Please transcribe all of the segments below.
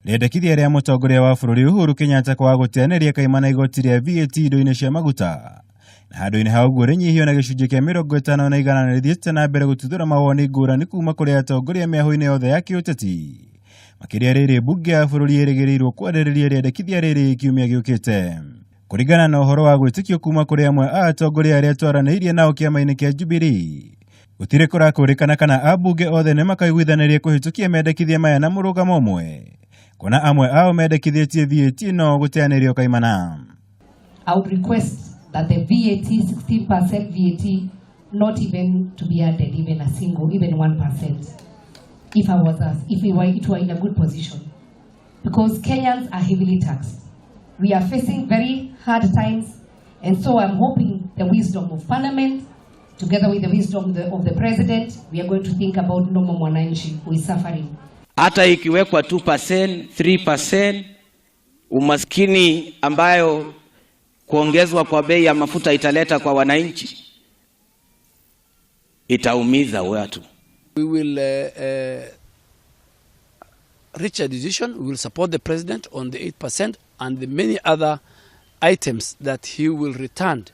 Rĩendekithia rĩa mũtongoria wa bũrũri Uhuru Kenyatta kwaga gũteanĩria kaimana igoti rĩa VAT indo-inĩ cia maguta na handũ-inĩ ha ũguo rĩnyihio na gĩcunjĩ kĩa 50% nĩ rĩthiĩte na mbere gũtuthũra mawoni ngũrani kuma kũrĩ atongoria mĩahũ-inĩ yothe ya kĩũteti. Makĩria rĩrĩ mbunge ya bũrũri ĩrĩgĩrĩirwo kwarĩrĩria rĩendekithia rĩrĩ kiumia gĩũkĩte. Kũringana na ũhoro wa gwĩtĩkio kuma kũrĩ amwe a atongoria arĩa twaranĩirie nao kĩama-inĩ kĩa Jubilee, gũtirĩ kũrakũrĩkana kana ambunge othe nĩ makaiguithanĩria kũhĩtũkia mendekithia maya na mũrũgamo ũmwe, kuona amwe ao mendekithĩtie VAT no gũteanĩrio kaimana. I would request that the VAT, 16% VAT, not even to be added, even a single, even 1%, if I was us, if we were, it were in a good position. Because Kenyans are heavily taxed. We are facing very hard times, and so I'm hoping the wisdom of Parliament, together with the wisdom of the President, we are going to think about normal mwananchi who is suffering. Hata ikiwekwa 2%, 3%, umaskini ambayo kuongezwa kwa bei ya mafuta italeta kwa wananchi itaumiza watu. We will reach a decision. We will support the president on the 8% and the many other items that he will return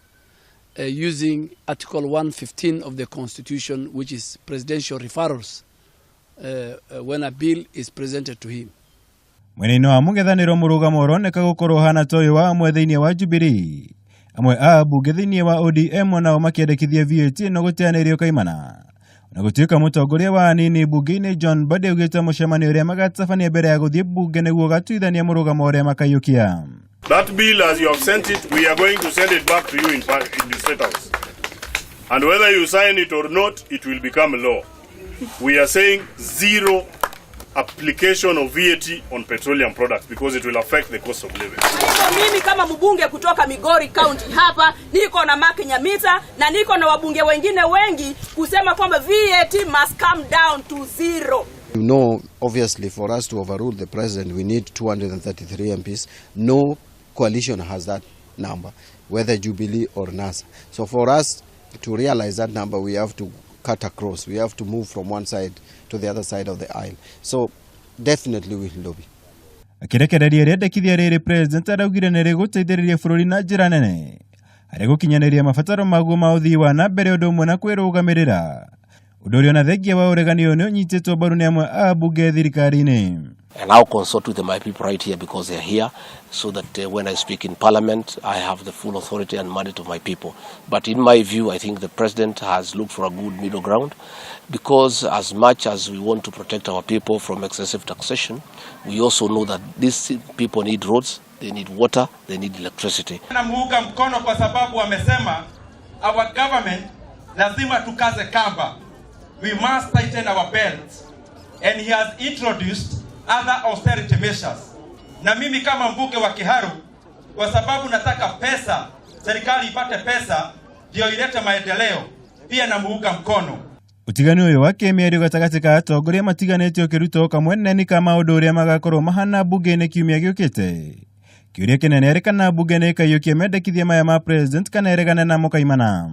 using Article 115 of the Constitution, which is presidential referrals when a bill is presented to him. Mwena-inĩ wa mũng'ethanĩro, mũrũgamo ũroneka gũkorwo ũhana ta ũyũ wa amwe thĩinĩ wa Jubilee, amwe a ambunge thĩinĩ wa ODM nao makĩendekithia VAT ĩno gũteanĩrio kaimana. Ona gũtuĩka mũtongoria wa anini mbunge-inĩ John Mbadi augĩte mũcemanio ũrĩa magatabania mbere ya gũthiĩ mbunge nĩguo ũgatuithania mũrũgamo ũrĩa makaiyũkia. That bill, as you have sent it, we are going to send it back to you in the State House. And whether you sign it or not, it will become law. We are saying zero application of VAT on petroleum products because it will affect the cost of living. Kwa hivyo mimi kama mbunge kutoka Migori County hapa niko na Mark Nyamita na niko na wabunge wengine wengi kusema kwamba VAT must come down to zero. You know, obviously, for us to overrule the president, we need 233 MPs. No coalition has that number, whether Jubilee or NASA. So for us to realize that number, we have to cut across. We have to move from one side to the other side of the aisle. So definitely we will lobby. Akĩrekereria rĩendekithia rĩrĩ, president araugire nĩ rĩgũteithĩrĩria bũrũri na njĩra nene harĩ gũkinyanĩria mabataro maguo ma ũthii wa na mbere, ũndũ ũmwe na kwĩrũgamĩrĩra, ũndũ ũrĩa ona thengia wa ũregani ũyũ nĩ ũnyitĩtwo mbaru nĩ amwe a mbunge thirikari-inĩ. And I'll consult with my people right here because they're here, so that when I speak in Parliament, I have the full authority and mandate of my people. But in my view, I think the president has looked for a good middle ground because, as much as we want to protect our people from excessive taxation, we also know that these people need roads, they need water, they need electricity. Namuunga mkono kwa sababu amesema our government lazima tukaze kamba. We must tighten our belts. And he has introduced other austerity measures. Na mimi kama mbunge wa Kiharu, kwa sababu nataka pesa, serikali ipate pesa ndio ilete maendeleo, pia namuunga mkono. Ũtiganu ũyũ wa kĩmĩario gatagatĩ ka atongoria matiganĩte ũkĩrutwo kamweneni ka maũndũ ũrĩa magakorwo mahana mbunge-inĩ kiumia gĩũkĩte. Kĩũria kĩnene arĩ kana mbunge nĩ ĩkaiyũkia mendekithia maya ma president kana ĩregane namo kaimana.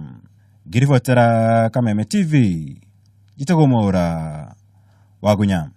Ngĩribotera Kameme TV, njĩtagwo Mwaũra Wagunya.